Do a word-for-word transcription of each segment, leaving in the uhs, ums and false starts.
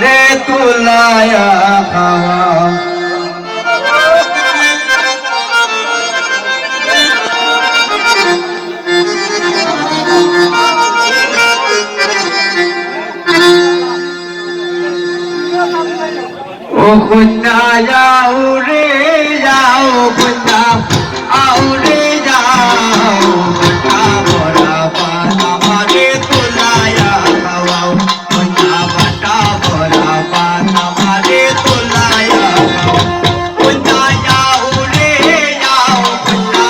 রে তুলাইয়া খাওয়াও। ও কইন্যা যাও রে যাও, কইন্যা আও রে যাও, বাটা বড়া পান আমারে তুলাইয়া খাওয়াও, কইন্যা বাটা বড়া পান আমারে তুলাইয়া খাওয়াও, কইন্যা যাও রে যাও, কইন্যা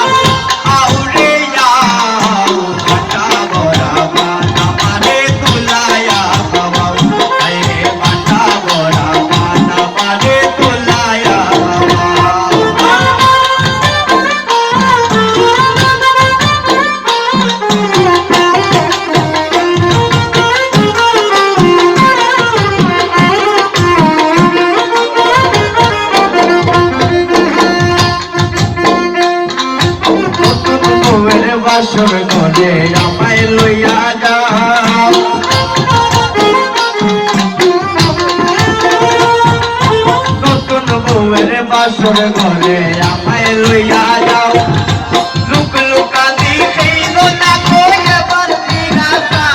আও রে যাও, বাটা বড়া পান আমারে তুলাইয়া খাওয়াও, আরে বাটা বড়া পান আমারে তুলাইয়া খাওয়াও। নতুন বউয়ের বাসর ঘরে আমায় লইয়া যাও। নতুন বউয়ের বাসর ঘরে আমায় লইয়া যাও। লুক লুকানি খেইল না কইলে পারবি না তা।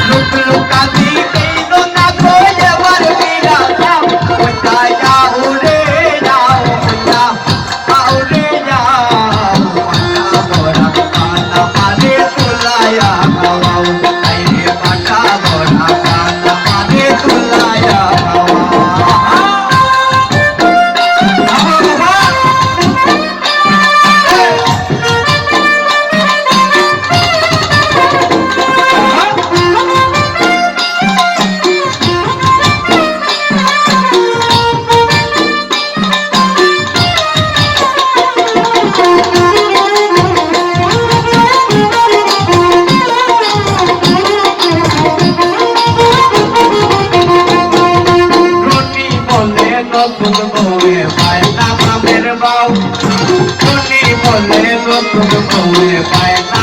লুক লুকানি খেইল না কইলে পারবি না তা। কইন্যা যাও রে যাও, কইন্যা আও রে যাও, বাটা বড়া পান আমারে তুলাইয়া খাওয়াও, আরে বাটা বড়া পান আমারে তুলাইয়া খাওয়াও। রনি বলে নতুন বউয়ে পায় না মামের বাউ। রনি বলে নতুন বউয়ে পায় না